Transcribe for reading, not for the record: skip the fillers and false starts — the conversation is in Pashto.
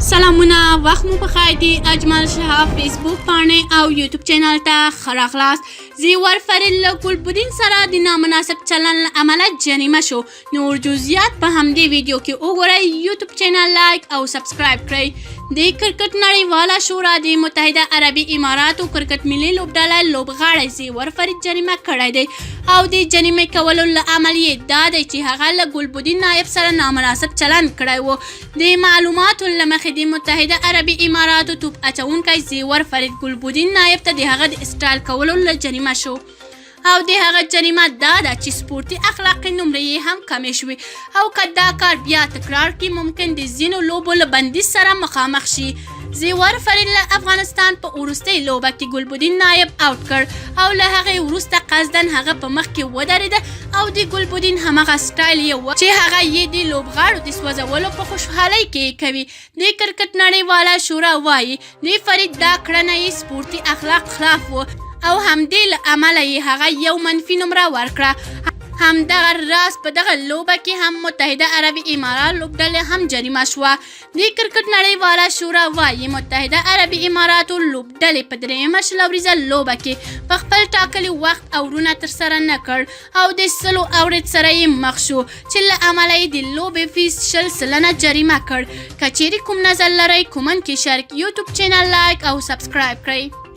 سلامونه، وخت مو په خیر دی. اجمل شهاب فیسبوک پاڼې او یوټیوب چینل ته ښه راغلاست. زیور فرید له ګلبدین سره د نامناسب چلن له امله جریمه شو. نور جزئیات په همدې ویډیو کې وګورئ. یوټیوب چینل لایک او سبسکرایب کړئ. د کرکټ نړیواله شورا د متحده عربي اماراتو کرکټ ملي لوبډله لوبغاړی زیور فرید جریمه کړی دی او د جریمه کولو له امل یې دا دی چې هغه له ګلبدین نایب سره نامناسب چلند کړی و. د معلوماتو له مخې، د متحده عربي اماراتو توپ اچونکی زیور فرید ګلبدین نایب ته د هغه د سټایل کولو له جریمه شو او د هغه جریمه دا ده چې سپورتي اخلاقي نمرې یې هم کمې شوې او که دا کار بیا تکرار کړي، ممکن د ځینو لوبو له بندیز سره مخامخ شي. زیور فرید له افغانستان په وروستۍ لوبه کې ګلبدین نایب اوټ کړ او له هغې وروسته قصداً هغه په مخ کې ودرېده او د ګلبدین همغه سټایل یې و چې هغه یې د لوبغاړو د سوځولو په خوشحالۍ کې کوي. د کرکټ نړیواله شورا وايي، د فرید دا کړنه یې سپورتي اخلاق خلاف و او همدې له امله یې هغه یو منفي نمره ورکړه. همدغه راز په دغه لوبه کې هم متحده عربي امارات لوبډله هم جریمه شوه. د کرکټ نړیواله شورا وايي، متحده عربي اماراتو لوبډلې په درېیمه 20 اوریزه لوبه کې په خپل ټاکلي وخت اورونه ترسره نه کړ او د 100 اورید سره یې مخ شو چې له امله یې د لوبې فیس 20% جریمه کړ. که چیرې کوم نظر لرئ، کومنټ کې شریک. یوټیوب چینل لایک او سبسکرایب کړئ.